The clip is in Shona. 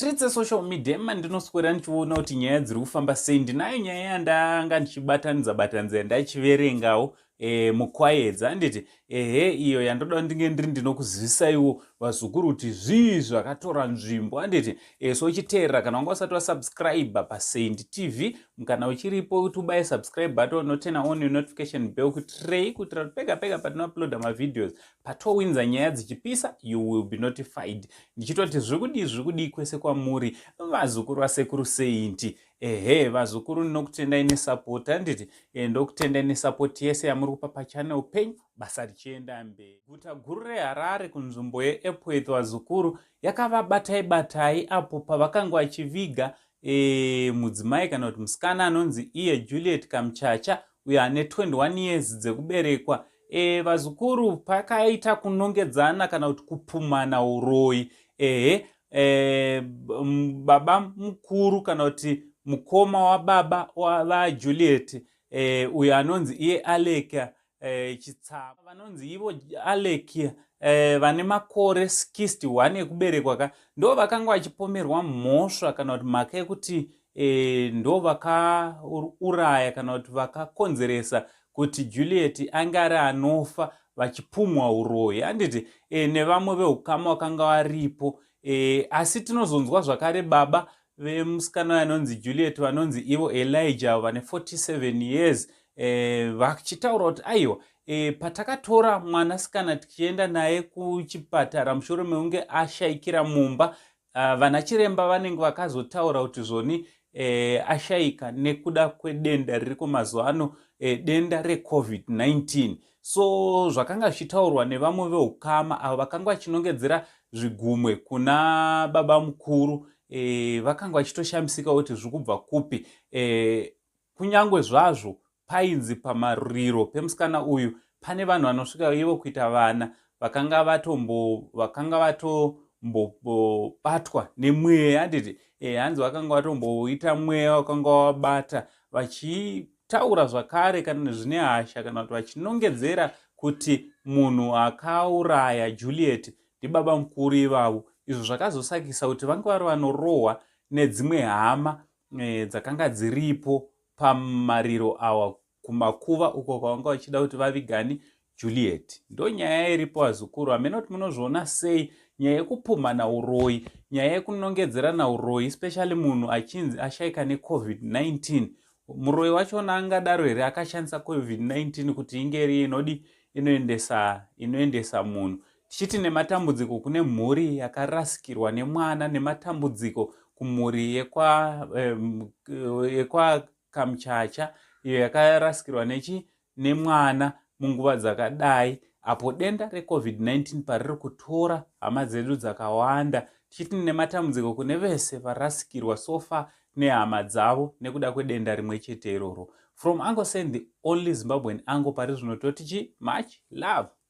Mumastreets esocial media mandinoswera ndichiona kuti nyaya dziri kufamba sei. Ndinayo nyaya yandanga ndichibatanidza batanidza yandachiverengawo muKwayedza, handiti? Ehe, iyo yandoda ndinge ndiri ndinokuzivisaiwo, vazukuru, kuti zvii zvakatora nzvimbo, handiti? So uchiteerera, kana wanga usati wasubscribe paSaint TV, kana uchiripo kuti ubaye subscribe button, noturn on your notification bell kuitirei kuitira kuti pega pega patinouploada mavideos, patowinza nyaya dzichipisa, you will be notified. Ndichitoti zviri kudii, zviri kudii kwese kwamuri, vazukuru vasekuru Saint? Ehe, vazukuru, ndinokutendai nesupport, handiti? Ndokutendai nesupport yese yamuri kupa pachannel penyu, basa richienda mberi. Guta guru reHarare, kunzvimbo yeEpworth, vazukuru, yakavabatai batai apo pavakanga vachiviga mudzimai kana kuti musikana anonzi iye Juliet Kamuchacha, uyo ane 21 years dzekuberekwa. Vazukuru, pakaita kunongedzana kana kuti kupumana uroyi. Ehe, baba mukuru kana kuti mukoma wababa vaJuliet, uyo anonzi iye Aleka Chitsama, vanonzi ivo Alek, vane makore 61 ekuberekwa ka, ndo vakanga vachipomerwa mhosva kana kuti mhaka yekuti ndo vakauraya kana kuti vakakonzeresa kuti Juliet ange ari anofa, vachipumwa uroyi, handiti? Nevamwe veukama vakanga varipo. Asi tinozonzwa zvakare baba vemusikana uyo anonzi Juliet, vanonzi ivo Elijah, vane 47 years, vachitaura kuti aiwa, patakatora mwanasikana tichienda naye kuchipatara mushure mekunge ashayikira mumba, vana chiremba vanenge vakazotaura kuti zvoni ashayika nekuda kwedenda ririko mazuva ano, denda recovid-19. So zvakanga zvichitaurwa nevamwe veukama avo vakanga vachinongedzera zvigumwe kuna baba mukuru, vakanga vachitoshamisika kuti zviri kubva kupi, kunyange zvazvo painzi pamariro pemusikana uyu pane vanhu vanosvika ivo kuita vana vakanga vatombobatwa nemweya, handiti? Hanzi vakanga vatomboita mweya wakanga wabata, vachitaura zvakare kana zvine hasha kana kuti vachinongedzera kuti munhu akauraya Juliet ndibaba mukuru ivavo, izvo zvakazosakisa kuti vange vari vanorohwa nedzimwe hama dzakanga dziripo pamariro awa kumakuva uko kwavanga vachida kuti vavigani Juliet. Ndo nyaya iripo, vazukuru. Hamene kuti munozviona sei nyaya yekupumhana uroyi, nyaya yekunongedzerana uroyi, especially munhu achinzi ashayika neCOVID-19? Muroyi wachona angadaro here akashandisa COVID-19 kuti inge iri inodi inoendesa munhu? Tichiti nematambudziko kune mhuri yakarasikirwa nemwana, nematambudziko kumhuri yekwa Kamuchacha iyo yakarasikirwa nechi nemwana munguva dzakadai apo denda recovid-19 pariri kutora hama dzedu dzakawanda. Tichiti nematambudziko kune vese varasikirwa so far nehama dzavo nekuda kwedenda rimwe chete iroro. From Uncle Saint, the only Zimbabwean uncle, pari zvino toti chi much love.